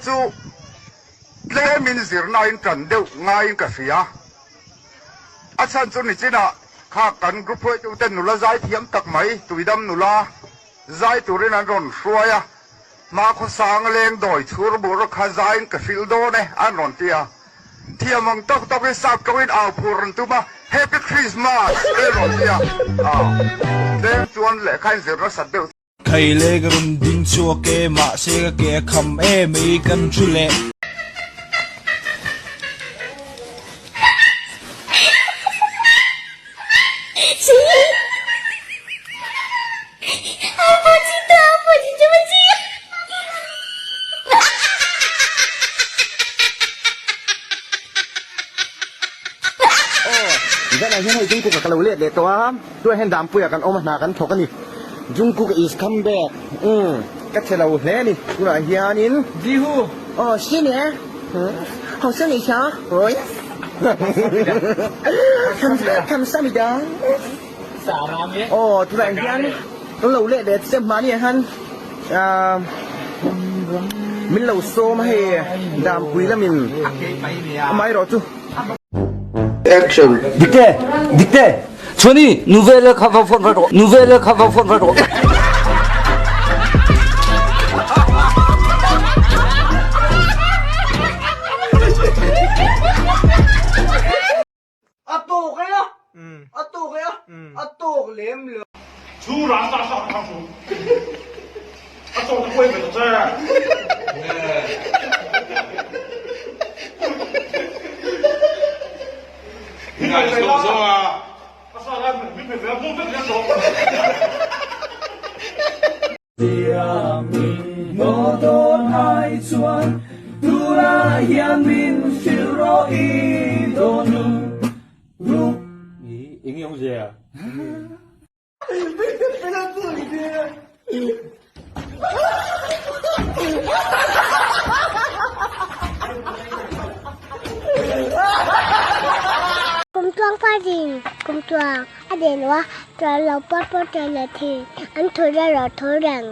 chu tlemin zirna in tan deuh ngaiin ka hria. A chhan chu nichinah kha kan group hruaitute nula zai thiam tak mai Tuidam nula zai turin an rawn hruai a, Hmakhawsang leng dawi chhur bur kha zaiin ka hrilh dawn e an rawn ti a. Thiam ang tawk tawkin sap tawngin au phur an tum a, Happy Christmas te rawn ti a. Tlem chuan lehkha in zir nasat deuh. Khaile ka rawn ding chhuak e, mahse ka ke a kham em mai kan thu leh. Aw, zanah hian hei Jungkook a ka lo let leh tawh a, tunah hian Dampuia kan awm a hna kan thawk a ni. Jungkook is come back. Umm, ka che lo hle a ni. Tunah hianin. Jihu! Aw, Shine! Ho se ni hia? Oi! Tham samida. Aw, tunah hian kan lo let leh chiah mahni ah hian ah min lo sawm a hei Dampui lamin amaherawh chu. Action. Dikte! Dikte! Chhuani, nu ve le kha va phone va rawh. Nu ve le kha va phone va rawh. A tawk e a, a tawk e a, a tawk lem lo. Chu ran ta sa thang chu. A tawk ta kuai ve ta che. Ngai zo zo a. A sa lai min pe ve a mu vek hian tawk. Siamin ngaw dawn ai chuan tunah hian min hrilh rawh i dawn u rup. Eng nge awmzia? Kumtluang partin kumtluang a den lo a, chuan lo pawt pawt reng leh thin, an thur erawh thur reng.